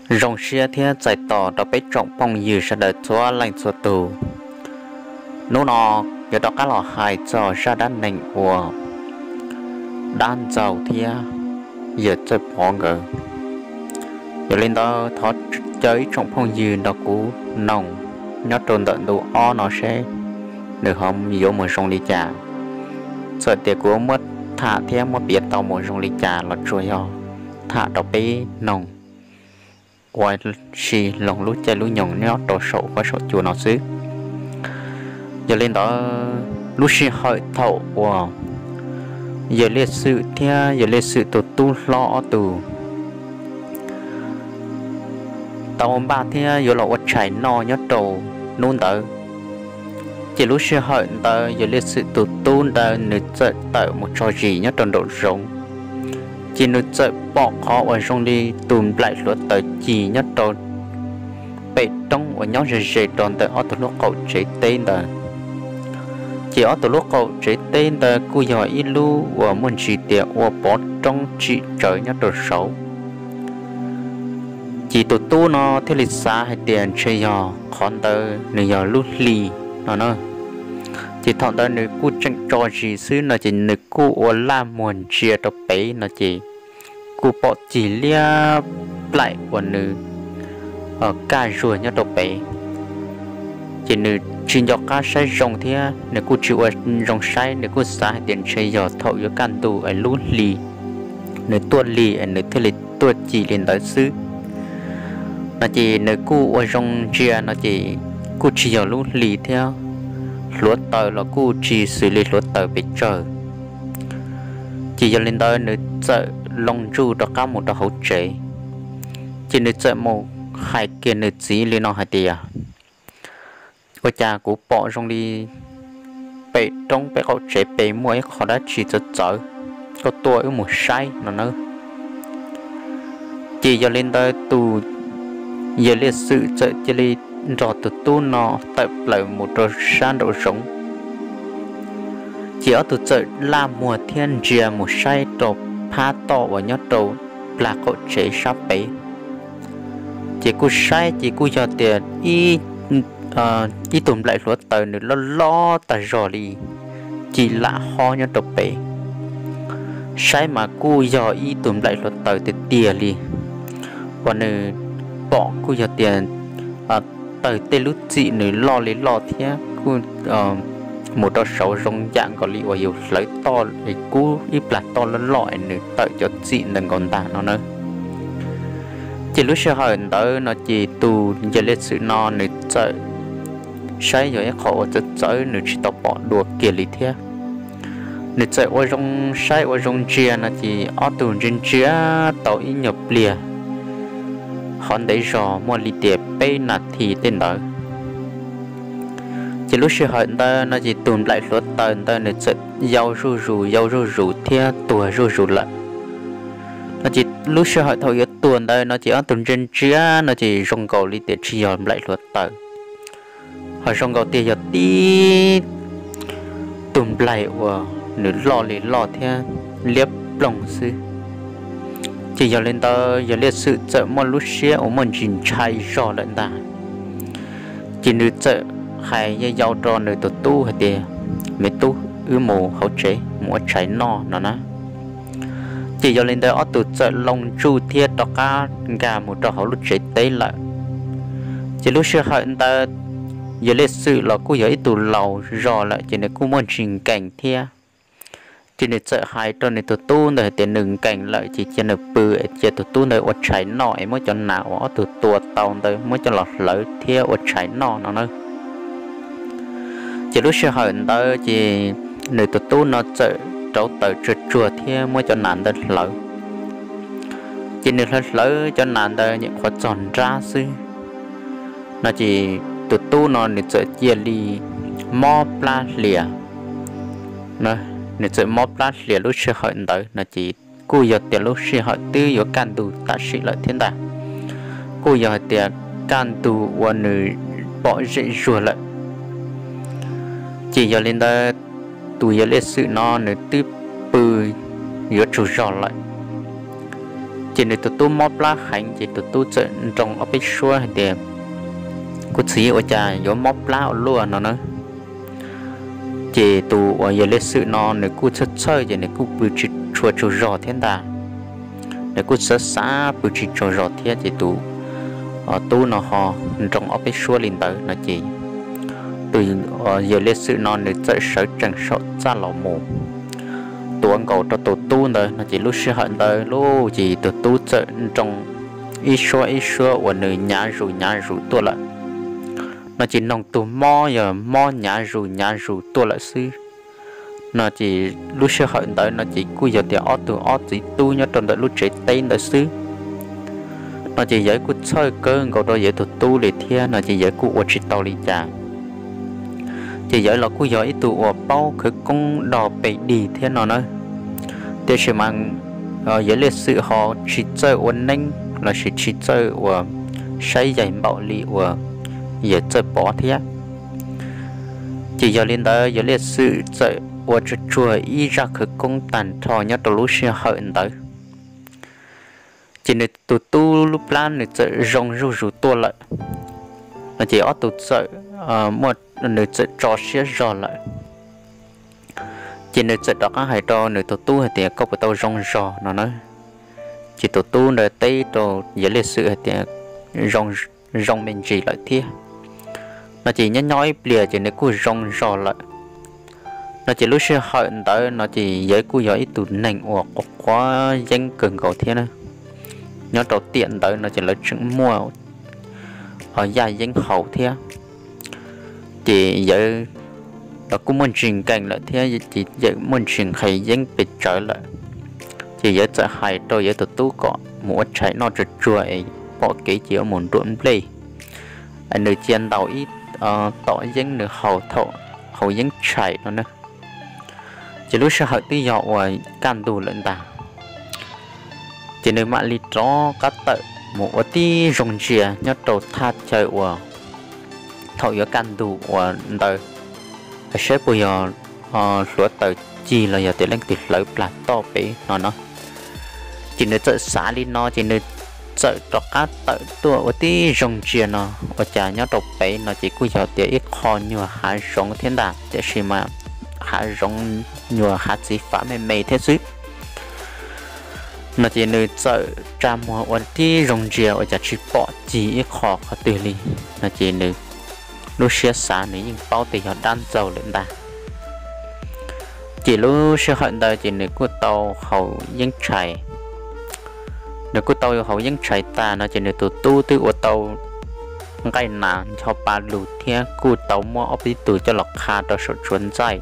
Zoo siab thiab txais tos rau peb tsoom phooj ywg sawv daws txhua leej txhua tus. Hnub no yuav rov qab los hais txog zaj dab neeg uas dab ntxaug thiab yawm txawj pov nkawd. Yog li ntawd thov caw ib tsoom phooj ywg nrog kuv noog nyob rau ntawm ntu ob no seb nws ho yuav mus zoo li cas. Txawm tias kuv muab tham thiab muab piav tau mus zoo li cas los tsuas yog tham rau peb noog ua si loo lub caij lub nyoog nyob rau saum huab saum cua no xwb. Yog li ntawd lub sij hawm thaum uas yawm Liaj Xwm thiab yawm Liaj Xwm tus tub hlob ob tug tau npaj thiab yuav los ua tshais noj nyob rau hnub ntawd, ces lub sij hawm ntawd yawm Liaj Xwm tus tub ntawd nws txawm tawm mus tso zis nyob rau nraum zoov, ces nws txawm pom qhov uas zoo li tus nplaim hluav taws ci nyob rau pem roob uas nyob ze ze rau ntawm ob tug lub qaum tsev teb ntawd. Ces ob tug lub qaum tsev teb ntawd kuj yog ib lub uas muaj ntsis tias ua pov roob tsim tsawv nyob rau saud. Ces tus tub no thiaj li xav hais tias ntshe yog qhov ntawd nws yog lub hli no na. Ces thaum ntawd nws kuj tseem tso zis xwb no ces nws kuj ua laj muag ntsia rau pem no ces kuj pom cig liab plaim uas nws kaj zuag nyob rau pem. Ces nws tsis nco qab saib zoo thiab nws kuj tsis ua zoo saib, nws kuj xav hais tias ntshe yog thaum yuav kaj ntug es lub hli nws tuaj lig es nws thiaj li tuaj cig li ntawd xwb no ces nws kuj ua zoo ntsia no ces kuj tsis yog lub hli thiab, hluav taws los kuj tsis xws li hluav taws pes tsawg. Ces yog li ntawd nws txawm loo ntsuj rov qab mus rau hauv tsev, ces nws txawm mus hais kiag nws txiv li no hais tias, ua cas kuv pom zoo li pem roob peb qaum tsev pem muaj ib qho dab tsi txawv txawv, koj tuaj wb mus saib no nawb. Ces yog li ntawd tus yawm Liaj Xwm txawm cia li nrog tus tub no tawm plaws mus rau sab nraum zoov. Ces ob tug txawm laj muag thiab ntsia mus saib rau phab toj uas nyob rau plag qaum tsev sab pem. Ces kuj saib ces kuj yog tias ib tug nplaim hluav taws nws loj loj tag zog li, ci lam hob nyob rau pem. Saib mas kuj yog ib tug nplaim hluav taws tiag tiag li, uas nws pom kuj yog tias tawg tej lub txim nws loj li loj thiab kuj mus rau saud zoo yam nkaus li uas yus hlawv toj es kub ib plag toj loj loj es nws tawm cov txim ntawd nkaus ntag no na. Ces lub sij hawm ntawd no ces tus yawm Liaj Xwm no nws txawm saib yog ib qho uas txawv txawv nws tsis tau pom dua kiag li thiab. Nws txawm ua zoo saib ua zoo ntsia no ces ob tug ntsia ntsia tau ib nyuag pliag, qhov ntev zog muaj li tias peb nas this tej ntawd. Ces lub sij hawm ntawd no ces tus nplaim hluav taws ntawd nws txawm yau zuj zus yau zuj zus thiab tuag zuj zus lawm. No ces lub sij hawm thaum yuav tuag ntawd no ces ob tug ntsia ntsia no ces zoo nkaus li tias tsis yog nplaim hluav taws, ho zoo nkaus tiag yog tib tug nplaig uas nws loj li loj thiab liab ploog xwb. Ces yog li ntawd yawm Liaj Xwm txawm muaj lub siab uas muaj ntsis ntshai zog lawm ntag. Ces nws txawm hais yau yau rau nws tus tub hais tias, me tub, wb mus hauv tsev mus ua tshais noj no na. Ces yog li ntawd ob tug txawm loo ntsuj thiab rov qab nkag mus rau hauv lub tsev teb lawm. Ces lub sij hawm ntawd yawm Liaj Xwm los kuj yog ib tug laus zog lawm ces nws kuj muaj ntsis nkees thiab. Ces nws txawm hais rau nws tus tub ntawd hais tias nws nkees lawm ces cia nws pw es cia tus tub ntawd ua tshais noj es muab cov nas uas ob tug tua tau ntawd muab coj los hlawv thiab ua tshais noj no na. Ces lub sij hawm ntawd ces nws tus tub no txawm rauv taws tsuag tsuag thiab muab cov nas ntawd hlawv. Ces nws hlawv hlawv cov nas ntawd nyuam qhuav txog nrab xwb no ces tus tub no nws txawm cia li mob plab hlias. Nws txawm mob plab hlias lub sij hawm ntawd no ces kuj yog tias lub sij hawm twb yuav kaj ntug tam sim lawm thiab ntag. Kuj yog hais tias kaj ntug uas nws pom zem zuag lawm. Ces yog li ntawd tus yawm Liaj Xwm no nws twb pw yuav tsaug zog lawm. Ces nws tus tub mob plab heev ces tus tub txawm nroo ob peb suab hais tias, kuv txiv, ua cas yuav mob plab ua luaj no na. Ces tus uas yawg Liaj Xwm no nws kuj txhawj txhawj ces nws kuj pw tsis tshua tsaug zog thiab ntag. Nws kuj xav xav pw tsis tsaug zog thiab ces tus tub no ho nroo ob peb suab li ntawd no ces tus yawg Liaj Xwm no nws txawm sawv tsees saum txaj los mus tuav nkaus rau tus tub ntawd no ces lub sij hawm ntawd lauj ces tus tub txawm nroo ib suab ib suab uas nws nyav zus nyav zus tuaj lawm no ces noog tus mob yog mob nyav zus nyav zus tuaj lawm xwb no ces lub sij hawm ntawd no ces kuj yog tias ob tug ob txiv tub nyob rau ntawm lub tsev teb ntawd xwb no ces yawg kuj txhawj kawg nkaus rau yawg tus tub li thiab no ces yawg kuj ua tsis tau li cas. Ces yawg los kuj yog ib tug uas paub khawv koob dog pes dig thiab no na, tiam sis mas yawg Liaj Xwm ho tsis txawj ua neeb lossis tsis txawj uas saib yaig npaum li uas yawg txawj pov thiab. Ces yog li ntawd yawg Liaj Xwm txawm ua tsuag tsuag ib zaj khawv koob tag nrho nyob rau lub sij hawm ntawd. Ces nws tus tub lub plab nws txawm zoo zuj zus tuaj lawm no ces ob tug txawm, nws txawm tso siab zog lawm. Ces nws txawm rov qab hais rau nws tus tub hais tias, koj puas tau zoo zog no na? Ces tus tub ntawd teb rau yawg Liaj Xwm hais tias, zoo me ntsis lawm thiab no ces nyob nyob ib pliag ces nws kuj zoo zog lawm no ces lub sij hawm ntawd no ces yawg kuj yog ib tug neeg uas quav quav yeeb kawg nkaus thiab na. Nyob rau tiam ntawd no ces lawv tseem muaj yaj yeeb haus thiab. Ces yawg los kuj muaj ntsis nkees lawm thiab ces yawg muaj ntsis nqhis yeeb pes tsawg lawm. Ces yawg txawm hais rau yawg tus tub kom mus ua tshais noj tsuag tsuag es pom kev ces yuav mus nruam nplej, nws cia ntaus ib tom yeeb nws haus thaum haus yeeb tshais no na. Ces lub sij hawm twb yog uas kaj ntug lawm ntag. Ces nws mam li rov qab tawm mus ua tib zoo ntsia nyob rau thaj chaw uas thaum yuav kaj ntug uas ntawd, saib puas yog hluav taws cig los yog tias leej twg hlawv plag toj pem no no. Ces nws txawm xav li no ces nws txawm rov qab tawm tuaj ua tib zoo ntsia no, ua cas nyob rau pem no ces kuj yog tias ib qho nyuag hav zoov thiab ntag, tiam sis mas hav zoov nyuag hav txiv fav me me thiab xwb. No ces nws txawm tsa muag ua tib zoo ntsia ua cas tsis pom cig ib qho qhov twg li. No ces nws lub siab xav nws yeej paub tias yog dab ntxaug lawm ntag. Ces lub sij hawm ntawd ces nws kuj tau haus yeeb tshais. Nws kuj tau haus yeeb tshais tas no ces nws tus tub twb ua tau nqaij nas ncho pa lug thiab kuj tau muab ob peb tug coj los qha rau saum tsuav ntxaij.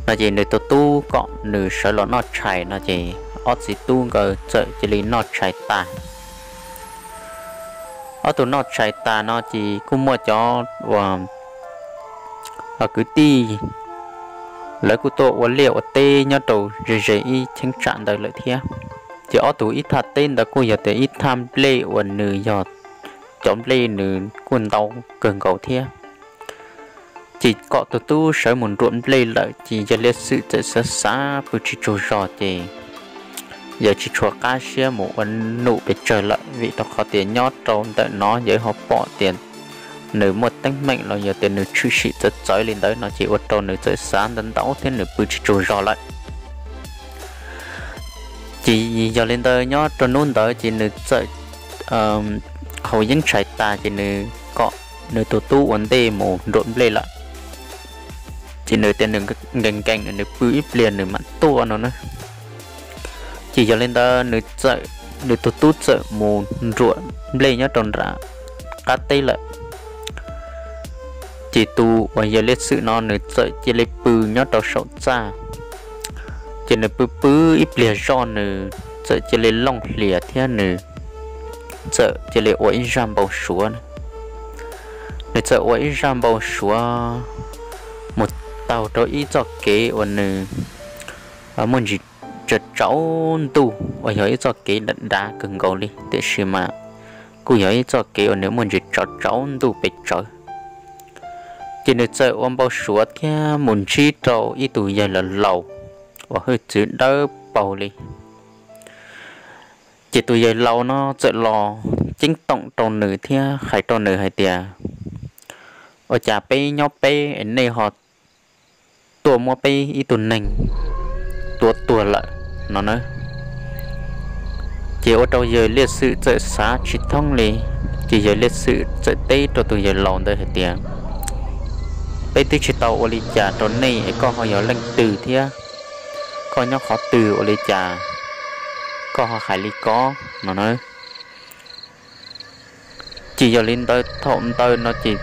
No ces nws tus tub kom nws sawv los noj tshais no ces ob txiv tub nkawd txawm cia li noj tshais tas. Ob tug noj tshais tas no ces kuj muaj cov uas kwv tij lawv kuj tuaj ua liaj ua teb nyob rau ze ze ib cheeb tsam ntawd lawm thiab. Ces ob tug ib thaj teb ntawd kuj yog tias ib thaj nplej uas nws yog cov nplej nws kuj ntau kawg nkaus thiab. Ces kom tus tub sawv mus nruam nplej lawm ces yawg Liaj Xwm txawm xav xav pw tsis tsaug zog ces yawg tsis tshua qab siab mus ua num pes tsawg lawm vim rau qhov tias nyob rau ntawm no yawg ho pom tias nws muaj teeb meem los yog tias nws tshwm sim txawv txawv li ntawd no ces ua rau nws txawm xav ntau ntau thiab nws pw tsis tsaug zog lawm. Ces yog li ntawd nyob rau hnub ntawd ces nws txawm haus yeeb tshais tas ces nws kom nws tus tub ua ntej mus nruam nplej lawm. Ces nws tias nws nkees nkees nws pw ib pliag nws mam tuaj no na. Ces yog li ntawd nws txawm, nws tus tub txawm mus nruam nplej nyob rau nram qab teb lawm. Ces tus uas yawg Liaj Xwm no nws txawm cia li pw nyob rau saum txaj. Ces nws pw pw ib pliag zoj nws txawm cia li looj hlias thiab nws txawm cia li ua ib zaj npau suav. Nws txawm ua ib zaj npau suav mus taug rau ib txoj kev uas nws muaj ntsis tsaus tsaus ntuj uas yog ib txoj kev dav dav kawg nkaus li tiam sis mas kuj yog ib txoj kev uas nws muaj ntsis tsaus tsaus ntuj pes tsawg. Ces nws txawm ua npau suav thiab mus ntsib rau ib tug yawg laus laus uas hwj txwv dawb paug li. Ces tus yawg laus no txawm los ceeb toom rau nws thiab hais rau nws hais tias, ua cas peb nyob peb es nej ho tuaj muab peb ib tug neeg tua tuag lawm no na. Ces ua rau yawg Liaj Xwm txawm xav tsis thoob li, ces yawg Liaj Xwm txawm teb rau tus yawg laus ntawd hais tias, peb twb tsis tau ua li cas rau nej es koj ho yog leej twg thiab, koj nyob qhov twg ua li cas koj ho hais li ko no na. Ces yog li ntawd thaum ntawd no ces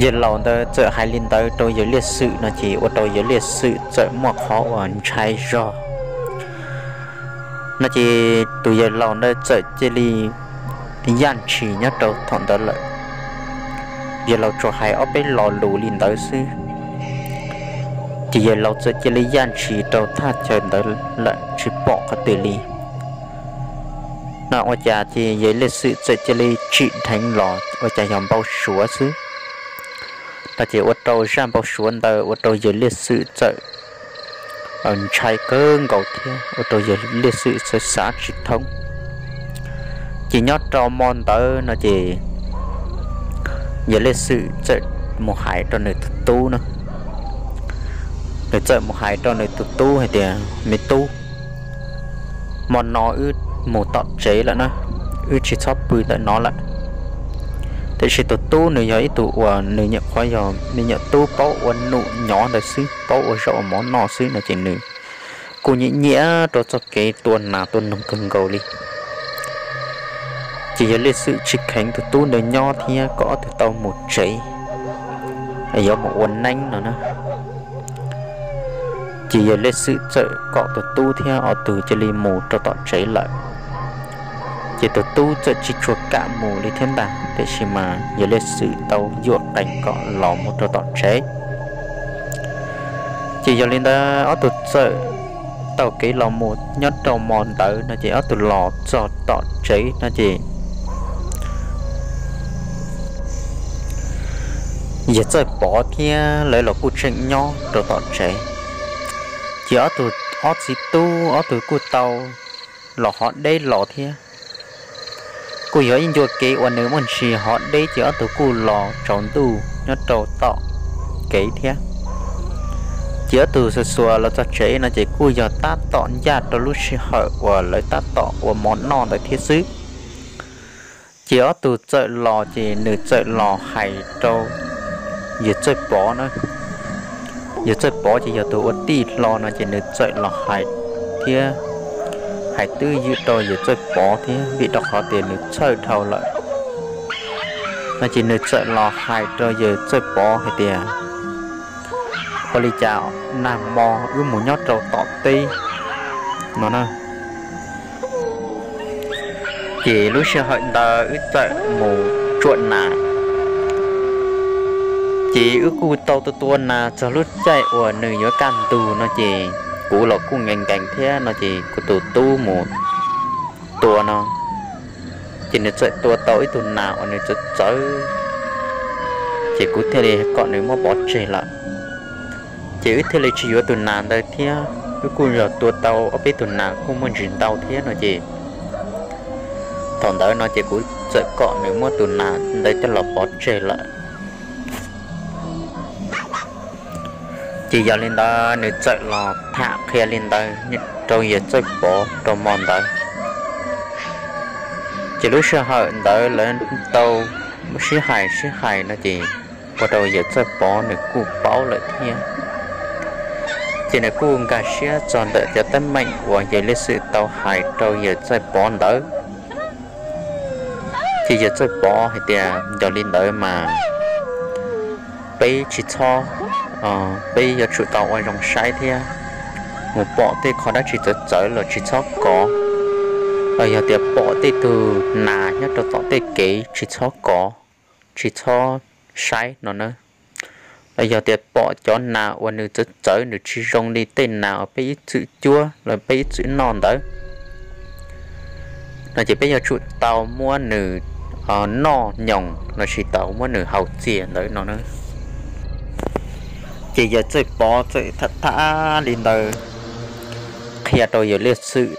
yawg laus ntawd txawm hais li ntawd rau yawg Liaj Xwm no ces ua rau yawg Liaj Xwm txawm muaj qhov uas ntshai zog no ces tus yawg laus ntawd txawm cia li yaj ntshis nyob rau thaum ntawd lawm. Yawg laus tsuas hais ob peb lo lus li ntawd xwb, ces yawg laus txawm cia li yaj ntshis rau thaj chaw ntawd lawm tsis pom qhov twg li. No ua cas ces yawg Liaj Xwm txawm cia li tsim dheev los ua cas yog npau suav xwb no ces ua rau zaj npau suav ntawd ua rau yawg Liaj Xwm txawm ntshai kawg nkaus thiab ua rau yawg Liaj Xwm txawm xav tsis thoob. Ces nyob rau hmo ntawd no ces yawg Liaj Xwm txawm mus hais rau nws tus tub no. Nws txawm mus hais rau nws tus tub hais tias, me tub, hmo no wb mus tom tsev lawm na, wb tsis txhob pw ntawm no lawm. Tiam sis tus tub nws yog ib tug uas nws nyuam qhuav yog me nyuam tub paub ua num nyov ntawd xwb, paub ua zaub ua mov noj xwb no ces nws kuj nyiam nyiam rau txoj kev tua nas tua noog kawg nkaus li. Ces yawg Liaj Xwm tsis kheev tus tub ntawd nyob thiab kom ob tug tau mus tsev, yuav mus ua neeb no na. Ces yawg Liaj Xwm txawm kom tus tub thiab ob tug cia li mus rau tom tsev lawm. Ces tus tub txawm tsis tshua kam mus li thiab ntag, tiam sis mas yawg Liaj Xwm tau yuam qees kom los mus rau tom tsev. Ces yog li ntawd ob tug txawm taug kev los mus nyob rau hmo ntawd no ces ob tug los txog tom tsev no ces yawg Txawj Pov thiab lawv los kuj tseem nyob rau tom tsev. Ces ob tug, ob txiv tub ob tug kuj tau los hov deb los thiab. Kuj yog ib ncua kev uas nws muaj ntsis hov deb ces ob tug kuj los tsaus ntuj nyob rau tom kev thiab. Ces ob tug xuas xuas los txog tsev no ces kuj yog tab tom ncaj rau lub sij hawm uas lawv tab tom ua mov noj ntawd thiab xwb. Ces ob tug txawm los ces nws txawm los hais rau yawg Txawj Pov na. Yawg Txawj Pov ces yog tus ua tij hlo no ces nws txawm los hais thiab hais twb ywm rau yawg Txawj Pov thiab vim rau qhov tias nws txhawj dhau lawm no ces nws txawm los hais rau yawg Txawj Pov hais tias, ua li cas nag hmo wb mus nyob rau tom teb no na. Ces lub sij hawm ntawd wb txawm mus tsuam nas. Ces wb kuj tau tua tua nas txog lub caij uas nws yuav kaj ntug no ces kuv los kuj nkees nkees thiab no ces kuv tus tub mus tua no, ces nws txawm tua tau ib tug nas uas nws txawv txawv, ces kuv thiaj li kom nws muab pov tseg lawm. Ces wb thiaj li tsis yuav tus nas ntawd thiab, wb kuj yog tua tau ob peb tug nas kuj muaj ntsis ntau thiab no ces thaum ntawd no ces kuv txawm kom nws muab tus nas ntawd coj los pov tseg lawm. Ces yog li ntawd nws txawm los tham qhia li ntawd rau yawg Txawj Pov rau hmo ntawd. Ces lub sij hawm ntawd lawv tau sib hais sib hais no ces ua rau yawg Txawj Pov nws kuj paub lawm thiab. Ces nws kuj nkag siab txog ntawm cov teeb meem uas yawg Liaj Xwm tau hais rau yawg Txawj Pov ntawd. Ces yawg Txawj Pov hais tias yog li ntawd mas peb tsis txhob, peb yuav tsum tau ua zoo saib thiab, mus pom tej qhov dab tsi txawv txawv los tsis txhob kov, los yog tias pom tej tug nas nyob rau tom tej kev tsis txhob kov, tsis txhob saib no na. Los yog tias pom cov nas uas nws txawv txawv nws tsis zoo li tej nas uas peb ib txwm cuab los peb ib txwm noj ntawd no ces peb yuav tsum tau muab nws noj nyoos los sis tau muab nws haus txias ntawd no na. Ces yawg Txawj Pov txawm tham tham li ntawd qhia rau yawg Liaj Xwm.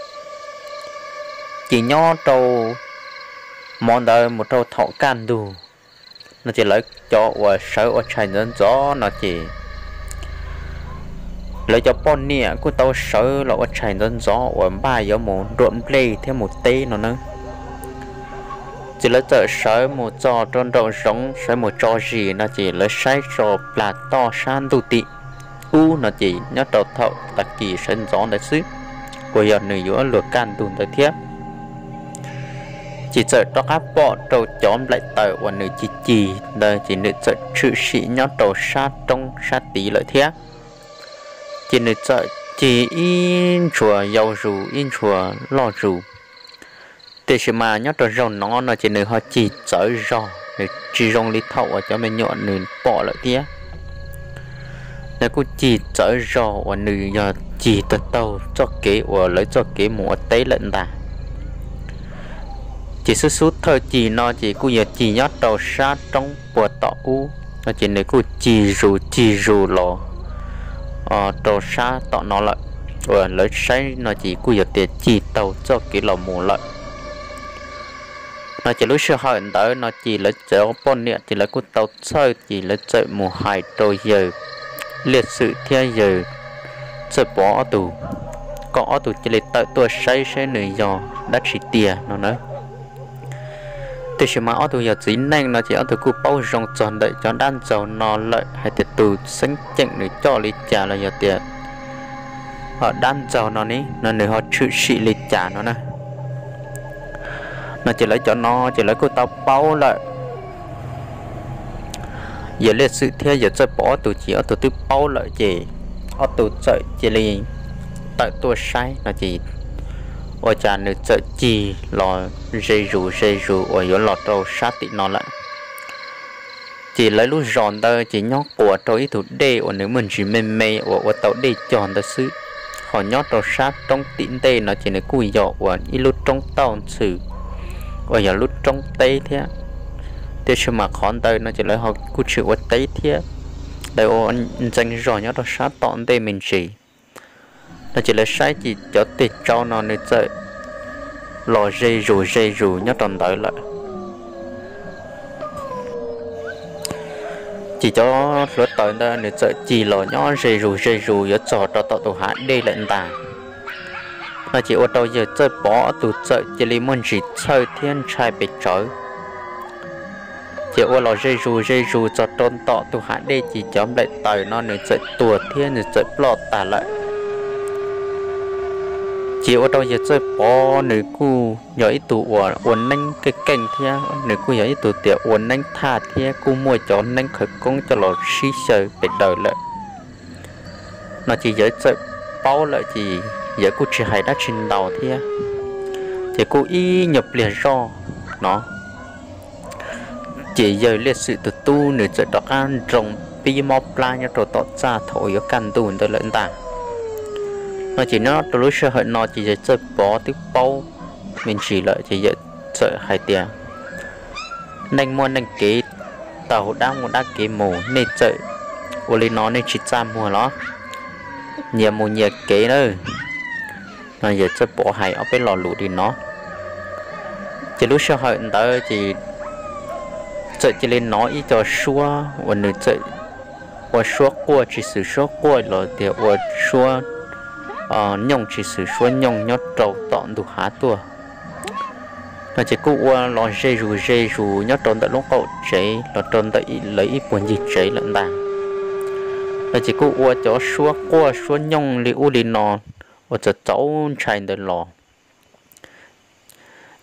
Ces nyob rau hmo ntawd mus rau thaum kaj ntug no ces lawv cov uas sawv ua tshais ntxov ntxov no ces lawv cov poj niam kuj tau sawv los ua tshais ntxov ntxov uas npaj yuav mus nruam nplej thiab mus teb no na. Ces lawv txawm sawv mus txog rau nraum zoov, sawv mus tso zis no ces lawv saib tso plag toj sab ntuj tim ub no ces nyob rau thaum tag kis sawv ntxov ntawd xwb, uas yog nws yuav luag kaj ntug ntawd thiab. Ces txawm rov qab pom rau cov nplaim taws uas nws cig cig ntawd ces nws txawm tshwm sim nyob rau sab roob sab tid lawm thiab. Ces nws txawm cig ib ntshua yau zus ib ntshua loj zus. Tiam sis mas nyob rau zaum no no ces nws ho cig txawv zog, nws tsis zoo li thaum uas cov me nyuam nws pom lawm thiab. Nws kuj cig txawv zog uas nws yog cig taug taug txoj kev uas lawv txoj kev mus ua teb lawm ntag. Ces xub xub thawj cig no ces kuj yog cig nyob rau sab roob puag tom ub no ces nws kuj cig zus cig zus los rau sab tom no lawm, uas lawv saib no ces kuj yog tias cig taug txoj kev los mus lawm. No ces lub sij hawm ntawd no ces lawv cov poj niam ces lawv kuj tau txhawj ces lawv txawm mus hais rau yawg Liaj Xwm thiab yawg Txawj Pov ob tug, kom ob tug cia li tawm tuaj saib saib nws yog dab tsi tiag no na. Tiam sis mas ob tug yog txiv neej no ces ob tug kuj paub zoo txog ntawm cov dab ntxaug no lawm hais tias tus xeeb ceem nws coj li cas los yog tias dab ntxaug no ne no nws ho tshwm sim li cas no na. No ces lawv cov no ces lawv kuj tau paub lawm. Yawg Liaj Xwm thiab yawg Txawj Pov ob tug ces ob tug twb paub lawm ces ob tug txawm cia li tawm tuaj saib no ces ua cas nws txawm cig los ze zus ze zus uas yuav los rau sab tim no lawm. Ces lawv lub zos ntawd ces nyob quas rau ib tug dej uas nws muaj ntsis me me uas ua tau dej cog ntawd xwb. Ho nyob rau sab roob tim ntej no ces nws kuj yog uas ib lub roob tauj ntxhw uas yog lub roob teb thiab. Tiam sis mas qhov ntawd no ces lawv ho kuj tsis ua teb thiab, lawv ua ntxeev zog nyob rau sab tom ntej me ntsis. No ces lawv saib ces cov teg tsau no nws txawm los ze zus ze zus nyob rau ntawd lawm. Ces cov hluav taws ntawd nws txawm cig los nyob ze zus ze zus yuav txog rau tom tus hav dej lawm ntag. No ces ua rau yawg Txawj Pov ob tug txawm cia li muaj ntsis txhawj thiab ntshai pes tsawv. Ces ua los ze zus ze zus txog rau tom tus hav dej ces cov nplaim taws no nws txawm tuag thiab nws txawm ploj tas lawm. Ces ua rau yawg Txawj Pov nws kuj yog ib tug uas ua neeb keej keej thiab nws kuj yog ib tug tias ua neeb thaj thiab kuj muaj cov neeb khawv koob coj los sib xyaw pes daws lawm. No ces yawg txawm paub lawm ces yawg kuj tsis hais dab tsi ntau thiab. Ces kuj ib nyuag pliag zoj no ces yawg Liaj Xwm tus tub nws txawm rov qab nroo pib mob plab nyob rau tom txaj thaum uas yuav kaj ntug ntawd lawm ntag. No ces nyob rau lub sij hawm no ces yawg Txawj Pov twb paub me ntsis lawm ces yawg txawm hais tias, neej muaj neej kev tau, dab muaj dab kev mus, nej txawm ua li no nej tsis txaj muag los? Nyias mus nyias kev nawb. No yawg Txawj Pov hais ob peb lo lus li no. Ces lub sij hawm ntawd ces txawm cia li hnov ib co suab uas nws txawm ua suab quaj tsis xwm suab quaj los tias ua suab nyooj tsis xwm suab nyooj nyob rau tom ntug hav tuaj. No ces kuj ua los ze zus ze zus nyob rau ntawm lub qaum tsev los rau ntawm lawv ib puag ncig tsev lawm ntag. No ces kuj ua cov suab quaj suab nyooj li ub li no ua txaus txaus ntshai ntawd los.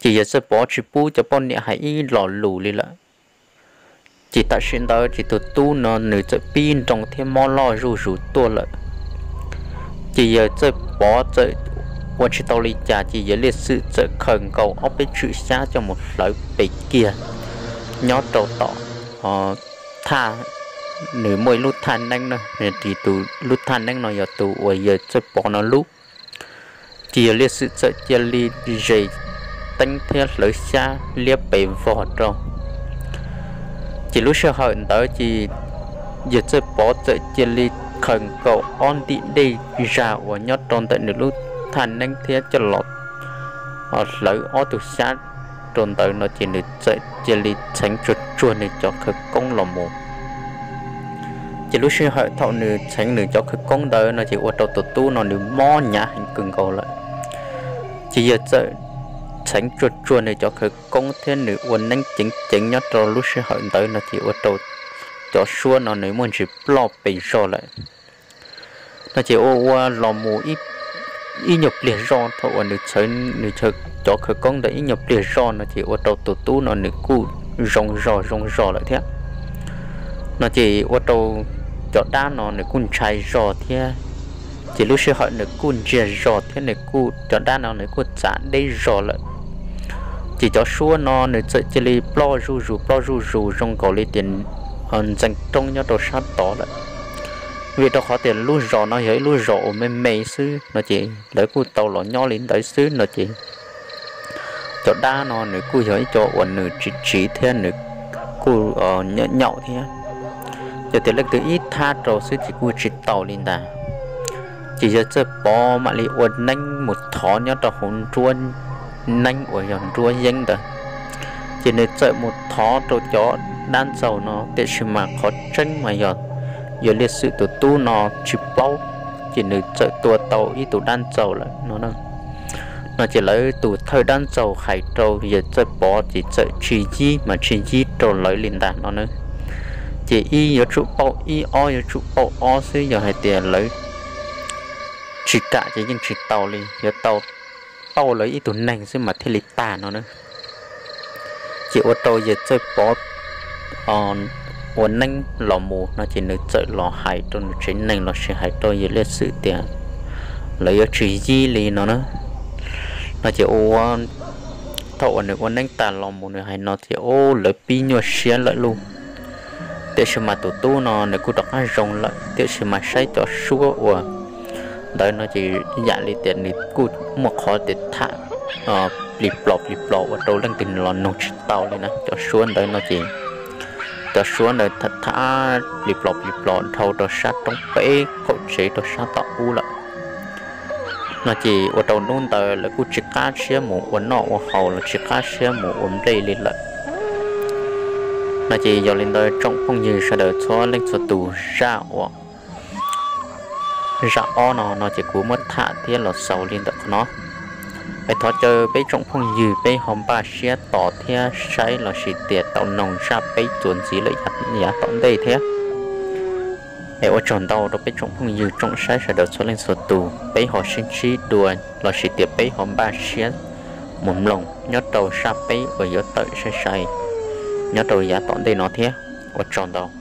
Ces yawg Txawj Pov tsis pub cov poj niam hais ib lo lus li lawm. Ces tam sim ntawd ces tus tub no nws txawm pib nroo thiab mob loj zuj zus tuaj lawm. Ces yawg Txawj Pov txawm ua tsis tau li cas ces yawg Liaj Xwm txawm khaws nkaus ob peb tswm xyab coj mus hlawv pes kiag nyob rau tom thaj, nws muaj ib lub thaj neeb na, tus lub thaj neeb no yog tus uas yawg Txawj Pov no lub. Ces yawg Liaj Xwm txawm cia li zes teeb thiab hlawv xyab liab pes vog rau. Ces lub sij hawm ntawd ces Yawg Txawj Pov txawm cia li khaws nkaus ob ntim dej zag uas nyob rau ntawm nws lub thaj neeb thiab coj los hlawv ob tug xyab rau ntawd no ces nws txawm cia li txheev tsuag tsuag nws cov khawv koob los mus. Ces lub sij hawm thaum nws txheev nws cov khawv koob ntawd no ces ua rau tus tub no nws mob hnyav heev kawg nkaus lawm. Ces yawg txawm txheev tsuag tsuag nws cov khawv koob thiab nws ua neeb ceev ceev nyob rau lub sij hawm ntawd no ces ua rau cov suab no nws muaj ntsis ploj pes zog lawm. No ces ua ua los mus ib nyuag pliag zog, thaum uas nws txheev nws cov khawv koob ntawd ib nyuag pliag zog no ces ua rau tus tub no nws kuj zoo zog zoo zog lawm thiab. No ces ua rau cov dab no nws kuj ntshai zog thiab. Ces lub sij hawm nws kuj ntsiag zog thiab nws kuj, cov dab no nws kuj txav deb zog lawm. Ces cov suab no nws txawm cia li ploj zuj zus ploj zuj zus zoo nkaus li tias ntxeev roob nyob rau sab tod lawm. Vim rau qhov tias lub zos no yog ib lub zos uas me me xwb no ces lawv kuj tau los nyob li ntawd xwb no ces cov dab no nws kuj yog ib co uas nws tsiv tsiv thiab nws kuj nyaum nyaum thiab. Yog tias leej twg ib thab rau xwb ces kuj tsis tau li ntag. Ces yawg Txawj Pov mam li ua neeb mus thov nyob rau hauv nruab neeb uas yog nruab yeeb ntawd. Ces nws txawm mus thov rau cov dab ntxaug no, tiam sis mas qhov tseeb mas yog yawg Liaj Xwm tus tub no tsis paub, ces nws txawm tua tau ib tug dab ntxaug lawm no. No ces lawv tus thawj dab ntxaug hais rau yawg Txawj Pov ces txawm tsis yib mas tsis yib rau lawv li ntag no na. Ces ib yuav tsum pauj ib, ob yuav tsum pauj ob xwb, yog hais tias lawv tsis kam ces yeej tsis tau li, yuav tau pauj lawv ib tug neeg xwb mas thiaj li tag no na. Ces ua rau yawg Txawj Pov ua neeb los mus no ces nws txawm los hais rau nws tsev neeg lossis hais rau yawg Liaj Xwm tias lawv yuav tsis yib li no na. No ces ua, thaum uas nws ua neeb tag los mus nws hais no tias, Ub, lawv pib nyuaj siab lawm lauj. Tiam sis mas tus tub no nws kuj rov qab zoo lawm, tiam sis mas saib cov suab uas ntawd no ces yam li tias nws kuj muaj qhov tias tham plis plos plis plos ua rau leej twg los nug tsis tau li na. Cov suab ntawd no ces cov suab ntawd tham plis plos plis plos dhau rau sab roob peb qaum tsev rau sab tom ub lawm. No ces ua rau hnub ntawd lawv kuj tsis qab siab mus ua noj ua haus los tsis qab siab mus ua nplej li lawm. No ces yog li ntawd tsoom phooj ywg sawv daws txhua leej txhua tus, zaj uas zaj ob no no ces kuv muab tham thiab los xaus li ntawm qhov no. Es thov caw peb tsoom phooj ywg peb ho npaj siab tos thiab saib lossis tias tau noog zaj peb txuas ntxiv lawm yav tom ntej thiab. Es ua tsaug ntau rau peb tsoom phooj ywg tsoom saib sawv daws txhua leej txhua tus, peb ho sib ntsib dua lossis tias peb ho npaj siab mus mloog nyob rau zaj peb uas yuav tawm sai sai nyob rau yav tom ntej no thiab. Ua tsaug ntau.